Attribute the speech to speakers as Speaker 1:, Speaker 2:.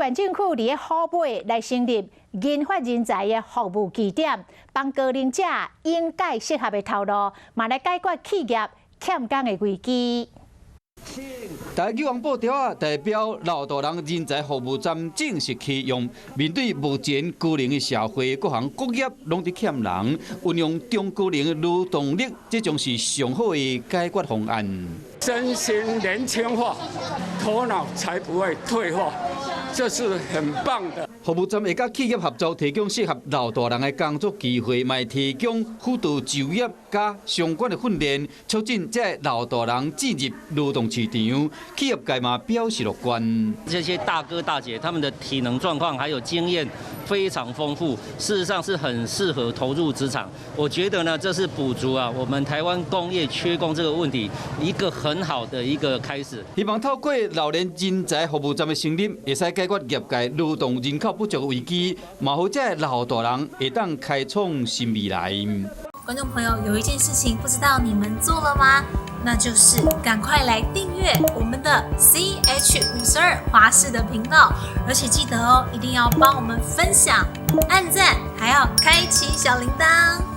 Speaker 1: 縣政府佇咧虎尾來成立銀髮人才的服務據點，幫高齡者引介適合的頭路，嘛來解決企業欠工的危機。
Speaker 2: 台語王報條仔代表老大人人才服務站正式啟用。面對目前高齡的社會，各行各業攏佇欠人，運用中高齡的勞動力，這將是上好的解決方案。
Speaker 3: 身心年輕化，頭腦才不會退化，這是很棒的。
Speaker 2: 服務站會佮企業合作，提供適合老大人的工作機會，嘛會提供輔導就業佮相關的訓練，促進這老大人進入勞動市場。企業界嘛表示樂觀。
Speaker 4: 這些大哥大姐，他們的體能狀況還有經驗非常豐富，事實上是很適合投入職場。我覺得呢，這是補足啊我們台灣工業缺工這個問題一個很好的一個開始。
Speaker 2: 希望透過老年人才服務站的成立，會使解決業界勞動人口不足的危機，嘛予這老大人會當開創新未來。
Speaker 5: 觀眾朋友，有一件事情不知道你們做了嗎？那就是趕快來訂閱我們的 CH 52華視的頻道，而且記得哦，一定要幫我們分享、按讚，還要開啟小鈴鐺。